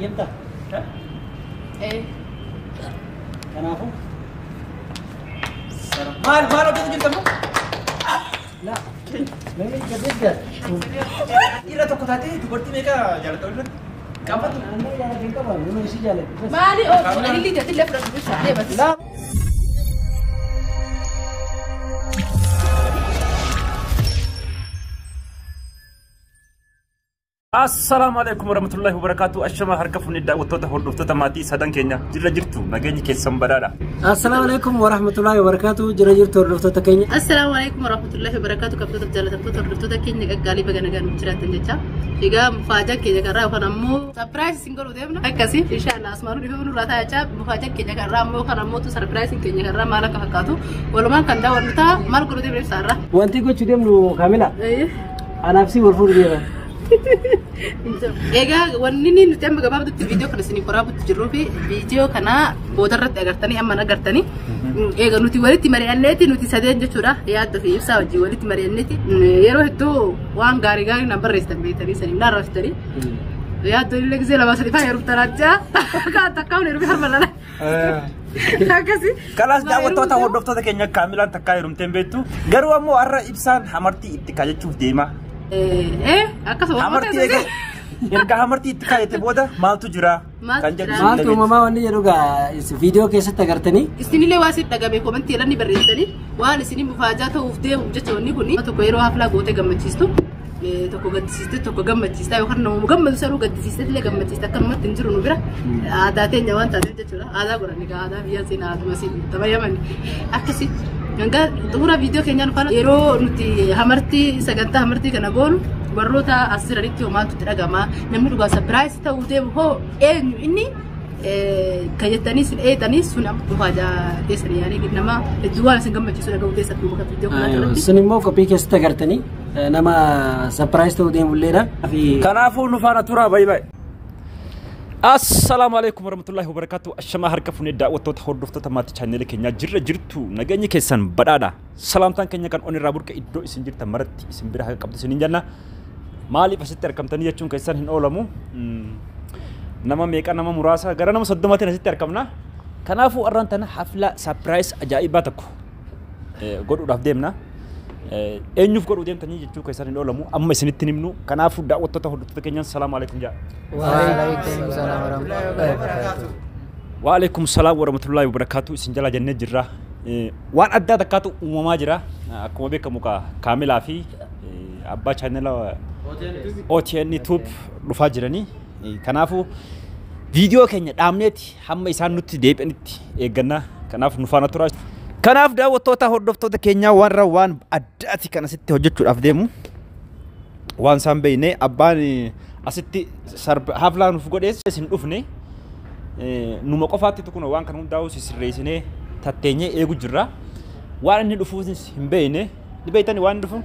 Eeyyamta? Ee. Kanaafuu Maal maal hojjetu jirta immoo? La. Namni gadi Dhiira tokko taatee dubartii meeqa jaalatta irratti? Qaamatu. Amma jaalladhe hin qaban, nama isii jaalladhe. Maali oo ilillii teetillee fudhatu ibsaa deemati. La. Assalaamu alaikum warahmatullahi wabarakatuh. Ashama harka fuunee daawwattoota hordoftoota maatii sadan keenya jirra jirtu nageenyi keessan badhaadha. Assalaamu alaikum warahmatullahi wabarakatuh. Jira jirtu hordoftoota keenya. Assalaamu alaikum warahmatullahi wabarakatuh. Kabajamtoota jaallatamtoota hordoftoota keenya gaggaarii baga nagaan nuuf jiraatan jecha. Egaa mufaajaan keenya karraa yookaan ammoo surprise isin godhuu deemna. Akkasii inshallah asmaanuu dhifee nurraa ta'a jecha mufaajaan keenya karraa ammoo yookaan ammoo surprise keenya karraa maal akka fakkaatu walumaan kan daawwannu ta'a maal godhuu deemna ibsaarra. Wanti gochuu deemnu Kaamila. Anaaf si wal fuudhu deema. Egaa wanni inni nuti amma gabaabdutti viidiyoo kana isinii waraabutti jirruu fi viidiyoo kana boodarratti agartanii amma agartanii egaa nuti walitti mari'anneeti nuti sadeen jechuudha yaadda fi ibsaa wajjin walitti mari'anneeti yeroo hedduu waan gaarii gaarii naan barreessitan beektanii sanii naan raftanii yaaddoo illee gisee lama sadii faa heerumtan ajjaa kan takka hin heerumee harma lala akkasii. Kalaas daawwattoota hordoftoota keenya Kaamilaan takkaa heerumtee hin beektu. Garuu ammoo har'a ibsaan hamartii itti kaajachuuf deema. Akkasuma Hamartii eega erga hamartii itti kaajate booda maaltu jira? Maaltu Kan jedhu jira? isin Maaltu uumamaa wanni jedhu gaa viidiyoo keessatti agartanii. Isinillee waa isin dhagame komentii irra ni barreessitanii waan isinii mufaajaa ta'uuf deemu jecha wanni kun tokko yeroo haflaa gootee gammachiistu tokko gaddisiiste tokko gammachiista yookaan nama gammadu sanuu gaddisiiste illee gammachiista akkanumatti hin jiru nu bira aadaa teenya waan taateef jechuudha aadaa godhanni gaa aadaa biyya seenaa aaduma siin tabayyaman akkasi hanga xumura viidiyoo keenyaan faana yeroo nuti hamartii sagantaa hamartii kana goonu warroota as jiranitti homaatu itti dhagama namni dhugaa surprise ta'uu deemu hoo eenyu inni kan jettanii isin eeganii sun amma mufaajaa keessanii yaanii nama hedduu waan isin gammachiisu dhaga'uu keessatti muka viidiyoo kana irratti. Sun immoo qophii keessatti agartanii nama surprise ta'uu deemulleedha. Kanaafuu nu faana turaa baay'ee baay'ee. Assalaamu alaikum warahmatullahi wabarakatuh. Ashama harka fuunee daawwattoota hordoftoota maatii chaanneelii keenyaa jirra jirtu nageenyi keessan badhaadha. Salaamtaan keenya kan on irraa burqe iddoo isin jirtan maratti isin bira haqa qabdu isiniin jenna. Maaliif asitti argamtanii jechuun keessan hin oolamu. Nama meeqa nama muraasa gara nama 30tiin asitti argamna. Kanaafuu har'aan tana hafla surprise ajaa'ibaa tokko godhuudhaaf deemna. Eenyuuf godhuu deemtanii jechuu keessan hin oolamu amma isinitti himnu. Kanaafuu daawwattoota hordoftoota keenyaan salaamu alaikum jedha. Waalaikum salam warahmatullahi wabarakatuh. Waalaikum salaam warahmatullahi wabarakatuh. Isin jala jennee jirra. Waan addaa takkaatu uumamaa jira. Akkuma beekamu Kaamilaa fi abbaa chaanela OTN Tube dhufaa jiranii. Kanaafuu viidiyoo keenya dhaabneeti hamma isaan nutti deebi'anitti eegganna. Kanaaf nu faana turaa. Kanaaf daawwattoota hordoftoota keenyaa warra waan addaati kan asitti hojjechuudhaaf deemu. Waan isaan beekne abbaan asitti haflaa nuuf godhees isin dhufne. Numa qofaatti kun waan kan hundaa'u sirreessinee tatteenyee eegu jirra. Waan inni dhufuus hin beekne. Ni beektani waan inni dhufu?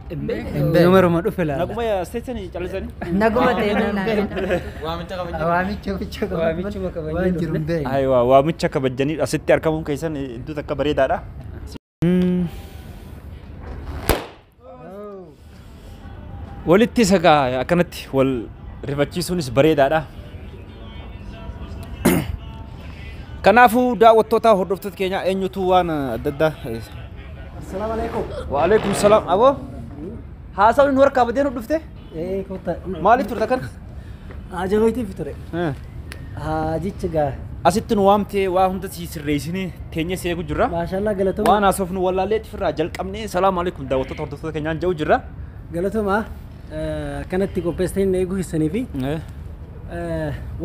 Numaruma dhufe laala. Naguma seetsanii callisanii? Naguma ta'e waamicha waamicha waan jiru hin beekne. Aywa waamicha kabajanii asitti argamuun keessan iddoo takka bareedaadha. Walitti sagaa akkanatti wal rifachiisuunis bareedaadha. Kanaafuu daawwattoota hordoftoota keenya eenyutu waan adda addaa. Assalaamu alaikum. Waalaikum salaam. Aboo haasawni nu harkaa badee nu dhufte? Kottaa. Maaliif turte kana? Ajaa'ibaatiif ture. Haajicha gaa. Asitti nu waamtee waa hunda si sirreessinee teenyee si eegu jirra. Maashaallah galatoma. Waan haasofnu wallaallee ifirraa jalqabnee salaamu alaikum daawwattoota hordoftoota keenyaan jedhu jirra. Galatoma. Akkanatti qopheessitanii eeguu keessanii fi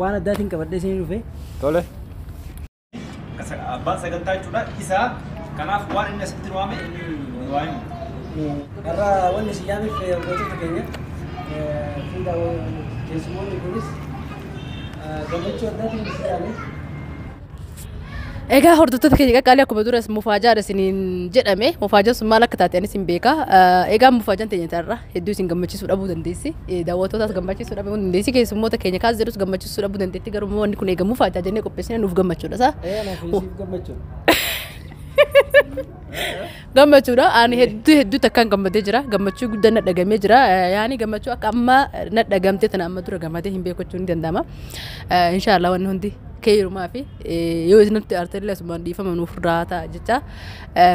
waan addaatiin qabadhee isinii dhufe. Tole. Abbaan sagantaa jechuudha isaa kanaaf waan inni asitti nu waame inni nu waame. Har'a wanni isin yaameef hordoftoota keenya fi keessummoonni kunis gammachuu addaatiin isin yaame. Egaa hordoftoota keenya qaqqaalii akkuma duras mufaajaadha isiniin jedhame mufaajaan sun maal akka taate anis hin beeka. Egaa mufaajaan teenya irra hedduu isin gammachiisuu dhabuu dandeessi. Daawwattootaas gammachiisuu dhabuu dandeessi. Keessummoota keenya kaas jedhus gammachiisuu dhabuu dandeetti. Garuu wanni kun egaa mufaajaa jennee qopheessine nuuf gammachuudha isaa. Anaaf isiif gammachuudha. Gammachuudha. Ani hedduu hedduu takkaan gammadee jira. Gammachuu guddaan na dhagamee jira. Yaani gammachuu akka amma na dhagamte tana amma dura gammadee hin beeku jechuun ni danda'ama. Inshaallah wanni hundi keeyrumaa fi yoo isinitti aartellee asumaan dhiifama nuuf ta'a jecha.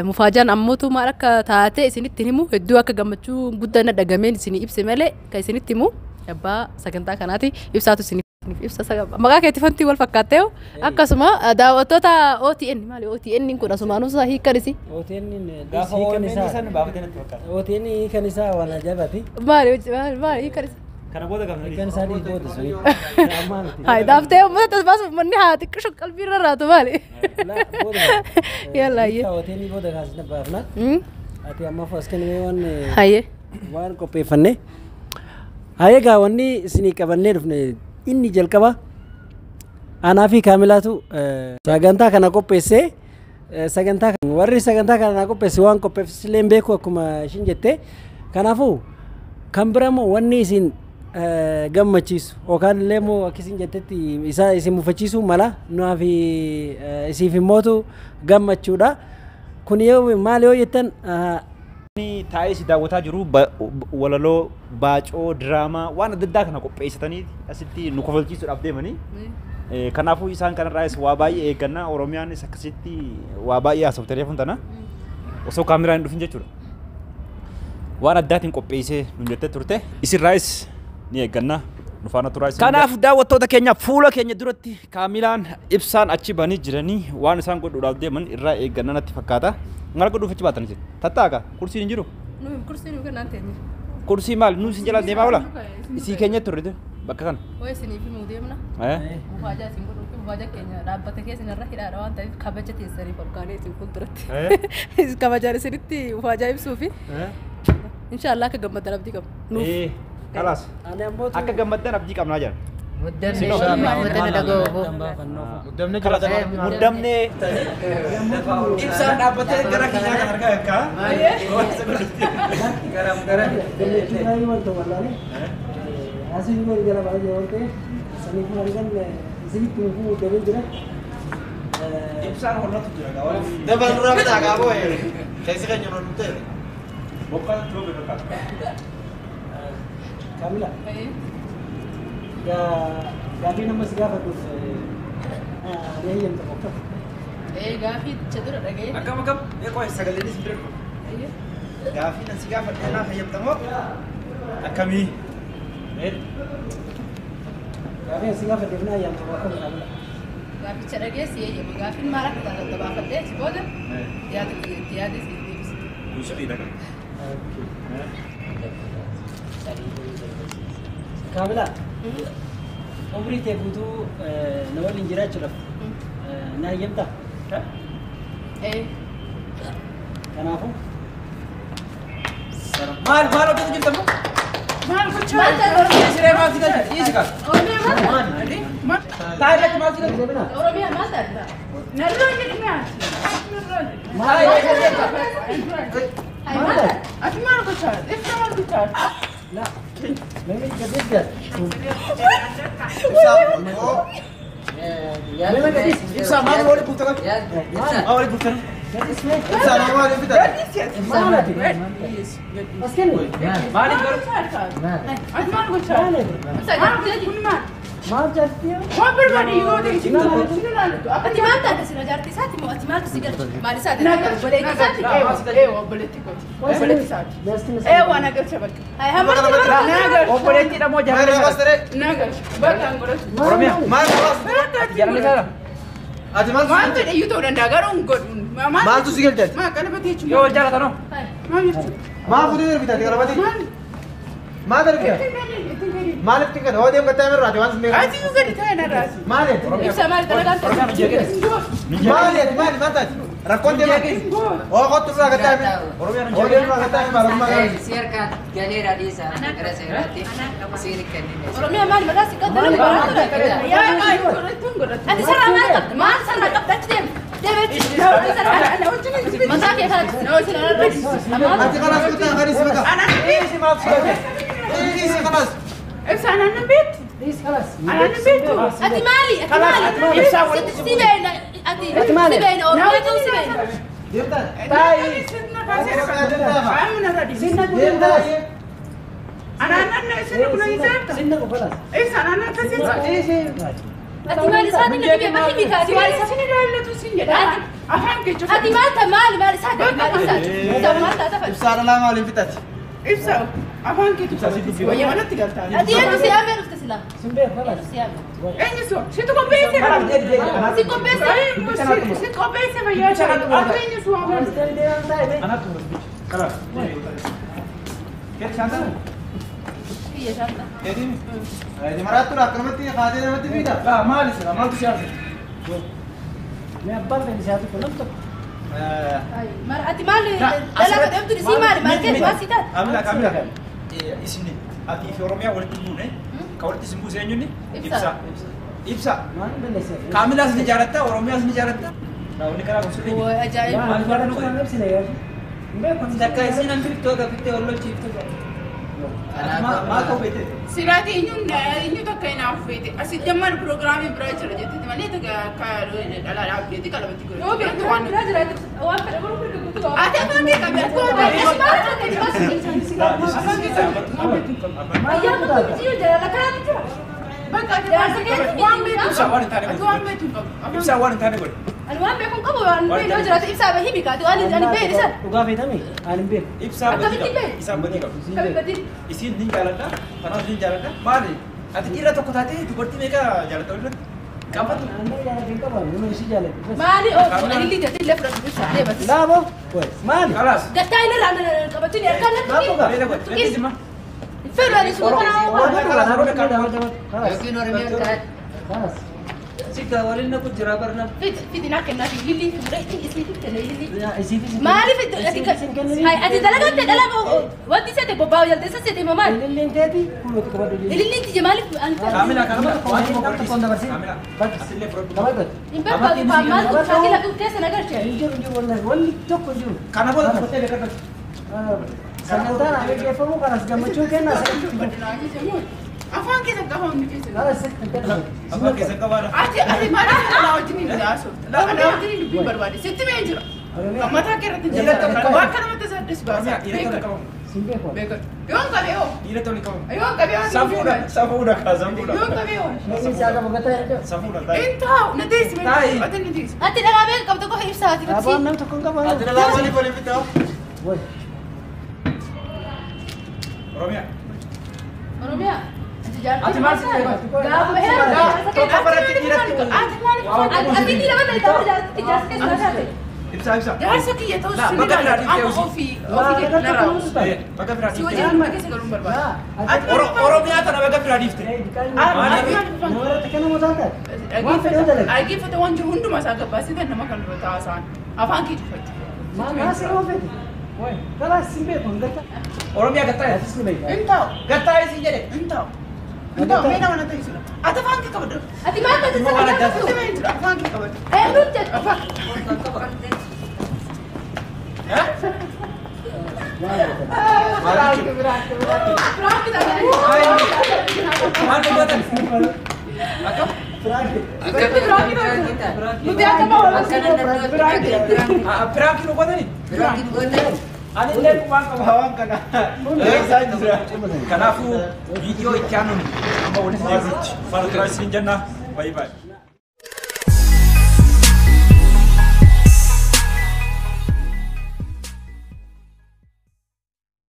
Mufaajaan ammootu maal akka taate isinitti himu hedduu akka gammachuu guddaan na dhagameen isinii ibse malee kan isinitti himu abbaa sagantaa kanaati ibsaatu isinii ibsa maqaa keetti fantii wal fakkaattee akkasuma daawwattoota OTN maali OTN kun asumaanuu isaa hiikan isi OTN Gaafa hiikan OMN isaa san baafatee natti fakkaata. OTN hiikan isaa waan ajaa'ibaati. maali maali maali hiikan isi Kana booda gaafa Hiikan isaa booda suni. Ammaa miti. Hai daaftee uummata tasbaasuuf manni haa xiqqishu qalbii irra raatu maali La booda. Yalla, ayyee. OTN booda kaasna baafna. Ati amma as kennee waan Hayyee waan qopheeffanne. Hayyee gaa wanni isinii qabannee dhufne inni jalqaba anaa fi Kaamilaatu sagantaa kana qopheessee sagantaa kana warri sagantaa kana naa qopheesse waan qopheessilee hin beeku akkuma ishiin jette. Kanaafuu kan bira immoo wanni isin gammachiisu yookaan illee immoo akka isin jettetti isa isin mufachiisuu mala nuaa fi isiif immootu gammachuudha. Kun yoo maal yoo jettan Inni taa'ee si daawwataa jiru walaloo, baacoo, diraamaa waan adda addaa kana qopheessatanii asitti nu kofalchiisuudhaaf deemanii. Kanaafuu isaan kanarraas waa baay'ee eegganna. Oromiyaanis akkasitti waa baay'ee haasofte tana osoo kaameraan hin dhufin jechuudha. Waan addaatiin qopheessee nu jettee turte isirraayis ni eegganna. Nu faana turaa isin. Kanaaf daawwattoota keenya fuula keenya duratti Kaamilaan ibsaan achi banii jiranii waan isaan godhuudhaaf deeman irraa eegganna natti fakkaata. Maal godhuuf achi baatan isin? Tattaaqa kursiin hin jiru. Nuyi kursii nu kennaan teenye Kursii maal nu isin jala deemaa oola? Isii keenya turre bakka kana. Way isiniif himuu deemna mufaajaa isin godhuu fi mufaajaa keenya dhaabbata keessa irra hidhaadha waan ta'eef kabaja teessaniif ol kaanee isin fuulduratti kabajaan isinitti mufaajaa ibsuu fi inshaallah akka gammaddan abdii qabna nuuf Kalaas. Ani ammoo Akka gammaddan abdii qabnaa jiran. Muddamni muddamni dhaga'u. Muddamni jira. Muddamne Ibsaan dhaabbatee gara keenyaa kan argaa akka. Garam garam. Gammachuu baay'ee wanta wallaale. Asii yoo jala baay'ee waan ta'eef saniif halkan isinitti himuu deemee jira. Ibsaan hollatu jira gaawwan. Dabal nurraa bitaa gaaboo keessi keenya nu ta'e. Bokkaan roobe fakkaata. Kaamila. Gaafii nama si gaafatuuf ni hayyamta bakka. Gaafii dura dhaga'ee Akkam akkam eeqoo sagaleen isin bira dhufu. Gaafii nan si gaafadhe naaf hayyamtamoo Akkamii? Gaafii si gaafadheef ni hayyamta bakka Kaamila. Gaaficha dhageessi eeyyama gaafiin maal akka taate adda baafadhee si booda yaada itti yaadee si deebisa. Kun sirriidha kan. Kaamila. Umrii tee guutuu na waliin jiraachuudhaaf na hayyamtaa? Kanaafuu Maal maal hojjetu jirtamu? Maal gochaa? Siree maal si galcha? Dhiisi kaa. Oromiyaa maal taate? Taa'ee irratti maal si galcha? Oromiyaa maal taate? Narraa jedhame ati. Maal Hai maal taate? Ati maal gochaa? Ibsa maal gochaa? La. Namni gadi gadi. Ibsaa maal waliin buuftan? Maal waliin buuftan? Ibsaa maal waliin bitan? Maal ati? As kenni. Maaliif garuu? Ati maal gochaa? Ibsa jaartii Kun maal? Maal jaartii? Waan barbaade yoo ta'e si ilaaltu. Ati maal taate sila jaartii isaati moo ati maaltu si galche? Maal isaati? Obboleettii isaati? Eewa obboleettii kooti. Obboleettii isaati. Eewa na galcha bakka. Hai hamma Na galcha. Obboleettiidha moo jaalala? Na galcha. Bakka hin godhatu. Oromiyaa. Bakka ati hin godhatu. Ati maal Waan fedhe iyyuu ta'uu danda'a garuu hin godhu. Maaltu si galchaati? Maa qalabatee jechuun. Yoo wal jaalatanoo? Maal jechuudha? Maal fuutee darbitaati qalabatee? Maal? Maal darbita? Ittiin gadi. Maaliif ittiin gadi? Hoo deemu gattee amirraati waan sin beekan. Ati iyyuu gadi taa'e narraati. Maali? Ibsa maal dalagaan taate? Maali ati maali maal taati? Rakkoon deemaa. Oo kottu irraa gattee amirra. Oo deemu irraa gattee amirra maalummaa gaarii. Si harkaan galeera dhiisaa gara seeraatti siin kennine. Oromiyaa maal mataa si qabda? Nama baraatu Yaa maal godhatu hin godhatu. Ati sarara maal qabda? Maal sarara qabda? Achi deemi. Deemi achi. Ana wajjin hin jiru. Mataa kee kanatti. Na wajjin arra. Ati kalaas kutaa kanis maka. Dhiisi maal si galche? Dhiisi kalaas. Ibsa anaan hin beektu. Dhiis kalas. Anaan hin beektu. Ati maali? Ati maali? Si beena. Ati si beena. Oromiyaa ta'uu si beena. Deemtaa. Taa'i. Deemtaa. Ati maal isaatiin na dhibee bakki miti ati maal isaatiin ati maal ta maal maal isaa maal isaati maal taata fa'i. Ibsaa dhalaa maaliin fixati? Ibsa afaan keetu wayya manatti galtaa. Ati eenyu si yaamee dhufte silaa? Eenyu si yaamee? Eenyu si situ qopheesse Si qopheesse? Si qopheesse fayyaa jira. Ati eenyu si waamee? Anatu kalas. Keeti shaanta? Biyya shaanta. Keeti? Maraattuudha akkanumatti haatee namatti fiida. Laa maali sila maaltu si hafe? Mee abbaan fedhi isaati kun nam tokko. Ati maal dalagaa deemtu isii maali maal keessa maal si taate? Kamila kamila. Isin ati fi Oromiyaa walitti buune ka walitti isin buuse eenyunni? Ibsa. Ibsa. Maal balleessee? Kaamilaas ni jaalatta Oromiyaas ni jaalatta. Wanni karaa kun sirrii. Way ajaa'iba. Maal barra nu Maal ibsine yaa? Takka isin hanbiftuu gafittee ol lolchiiftu. Maal ta'uu beekte? Siraati eenyu takka inaaf feete asi jammaan piroogiraamii biraa jira jettiti malee takka dhalaa dhaabdeeti qalabatti godhate. Yoo beektu waan biraa jiraate waan fedhe boruu mirga guutuu qaba. Ati afaan kee qabi ati waan Ati maal taate afaan kee qabi waan beektu hin qabdu. Ayyaa tokko jiru jala karaatti jira. Bakka ati waan beektu Ibsaa waan hin taane ati waan beektu hin qabdu. Ibsaa waan hin taane godhe. Ani waan beeku hin qabu waan beeku yoo jiraate ibsaa bahii bikaati waan ani beeku isa. Dhugaa feetami? Ani hin beeku. Ibsaa badii Akkamitti qaba. beeku? Ibsaa badii qaba. Kami badii? Isin ni jaaladha. Kanaaf ni jaaladha. Maali? Ati dhiira tokko taatee dubartii meeqa jaalatta walirratti? Qaafatu. Ani jaalladhu hin qabu. Nama isii jaalladhu. Maali oo ani liitatti illee fudhatu ibsaa deebas. Laabo. Maali? Kalaas. Gattaa inni irraa qabachuun harkaan Laabo natti gaa. Beela godhe. Beela sima. fedhu ani suuta kanaa Kalaas. Yookiin Oromiyaan karaa. Kalaas. Sikka waliin naqu jira barna. Fidi naa kennaa fi lilli fuudhee isiif kenne lilli. Isiifis. Maaliif ati dalagatte dhala wanti seete bobbaa'u jaltee isa seete maal? Ililliin teeti kunuutti qabadhu. Ililliin tiyya maaliif ani Kaamila kaamila. Waan tokko Nam tokkoon dabarsin. Kaamila. Bakki. Asillee fudhadhu. Qabadhu. hin barbaadu maal shaakila keessa na galche. Hin jiru hin jiru wanni tokko hin jiru. Kana booda tuffattee beekadhu. Sagantaan haa gaggeeffamu kanas gammachuu kenna. Afaan keessa qaba hundi keessa. Kanas hin kennu. Afaan keessa qabaadha. Ati ati maal dhalaa wajjin hin haasofta. Dhalaa wajjin hin dubbiin barbaade. Sitti mee jira. Mataa kee irratti jira. Waan kana mata isaa addas baasa. Oromiyaa dhiira ta'uu qabamu. Sin beeku. Beekatu. Yoon qabee hoo. Dhiira ta'uu qabamu. Yoon qabee hoo. Safuudha. Safuudha kaa safuudha. Yoon qabee hoo. Namni isaa qabu gataa jedhu. Safuudha taa'e. Hin taa'u na teessi Taa'i. Ati na teessi. Ati dhalaa beeku qabdu qofa ibsaati Abaan nam tokko hin qabu. Ati dhalaa maaliif waliin fixaa? Wai. Oromiyaa. Oromiyaa. Ati maal si beeku? Gaafa heeru Tokko baratti dhiiratti. Ati maaliif ati dhiira malee ta'uu jaarsi jaarsi keessa na taate. Ibsaa ibsaa. Jaarsa kiyya ta'us Laa, ni bakka biraa ilaala. dhiiftee Amma osii. ofii ofii kee narraa. Bakka biraa Si dhiiftee. wajjin nama keessa galuun barbaada. Oromiyaa tana bakka biraa dhiifte. Namarratti kennamu taate. Waan fedhe dalaga. Dhaggeeffata waan jiru hundumaa isaa gabbaasee nama kan dura taa'aa afaan kee cufatti. Maal maal si waan fedhe? Wai. Kalaas sin beeku hin gataa. Oromiyaa gattaa'e. Atis ni beeku. Hin taa'u. Gattaa'e siin jedhe. Hin taa'u. Hin taa'u. Mee nama na taasisudha. Ati afaan kee qabadhu. Ati maal taate Waan addaa Sitti mee jira afaan kee qabadhu. Eenyuun jedhu? Afaan. Maal dubbatan? Akkam? Nuti akka Piraankii nu godhani? Piraankii godhani. Ani illee waan qaba waan kana. Kanaafuu viidiyoo itti aanuun amma walitti deebi'utti. Faana turaa isin jenna. Baay'ee baay'ee.